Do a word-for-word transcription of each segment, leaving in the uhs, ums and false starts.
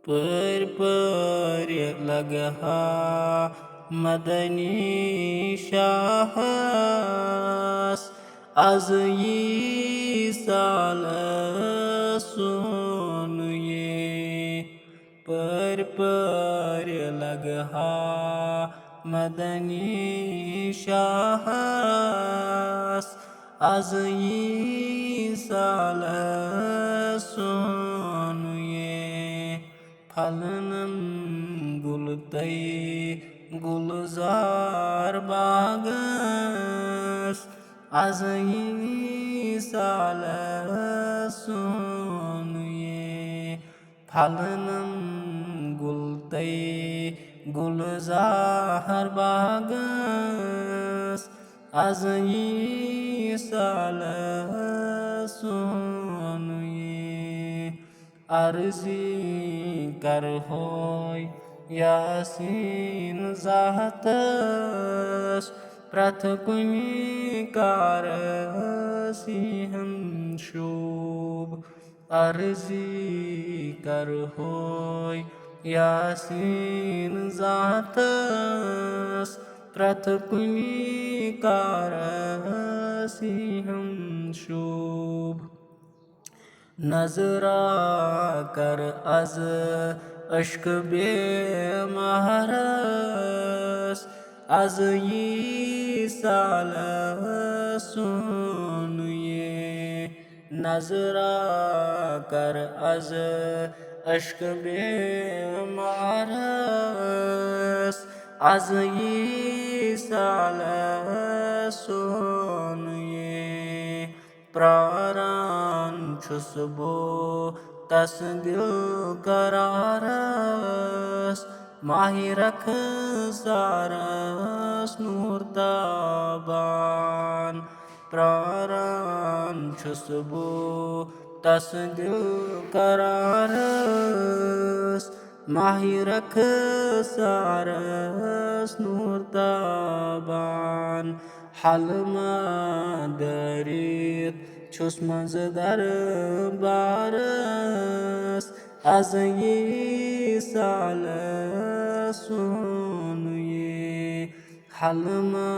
پٔرۍ پٔرۍ لگہٕ ہا مدنی شاہس، از یی سالس سون یہِ۔ پٔرۍ پٔرۍ لگہٕ ہا مدنی شاہس، از یی سالس سون یہِ۔ پھلنم گُل تئی گُلزار باغس، از یی سالس سون یہِ۔ پھلنم گُل تئی گُلزار باغس، از یی سالس سون یہِ۔ عرضی کرہوے یاسین ذاتس، پرٛتھ کُنہِ کارس یِہن شوٗب۔ عرضی کرہوے یاسین ذاتس، پرٛتھ کُنہِ کارس یِہن شوٗب۔ نظرا کر از عشق بیمارس، از یی سالس سون یہِ۔ نظرا کر از عشق بیمارس، از یی سالس سون یہِ۔ پراران چھُس بہٕ تس دل قرارس، ماہِ رخسارس نور تابان۔ پراران چھُس بہٕ تس دل قرارس، ماہِ رخسارس نور تابان۔ حلما دٲرِتھ چھُس منٛزٕ دربارس، از یی سالس سون یہِ۔ حلما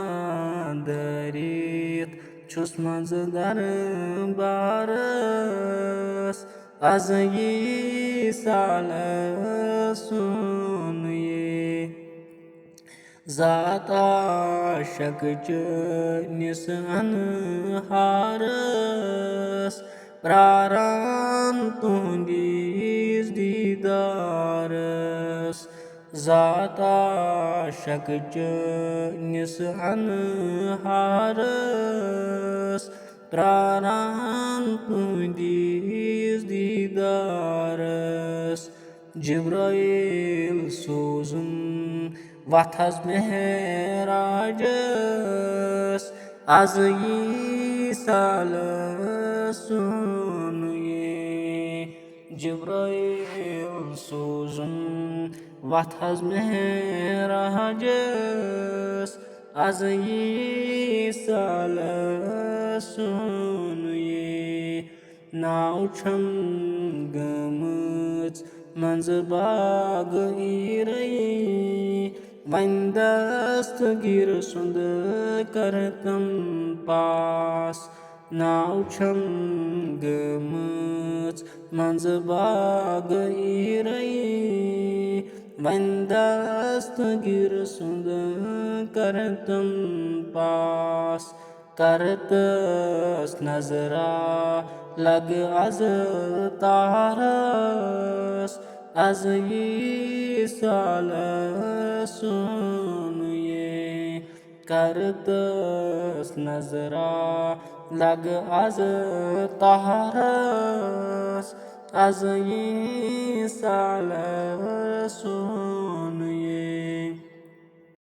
دٲرِتھ چھُس منٛزٕ دربارس، از یی سالس سون یہِ۔ ذات عاشق چٲنِس انہارس، پراران تُہنٛدِس دیدارس۔ ذات عاشق چٲنِس انہارس، پراران تُہنٛدِس دیدارس۔ جبرائیل سوزُن وتھس معراجس، از یی سالس سون یہِ۔ جبرائیل سوزُن وتھس معراجس، از یی سالس سون یہِ۔ ناو چھم گٔمٕژ منٛزٕ باغ ایرے، وۄنۍ دستگیر سُنٛد کرتم پاس۔ ناو چھم گٔمٕژ منٛزٕ باغ ایرے، وۄنۍ دستگیر سُنٛد کرتم پاس۔ کرتس نظرا لگ از تارس، از یی سالس سون یہِ۔ کرتس نظرا لگ از تارس، از یی سالس سون یہِ۔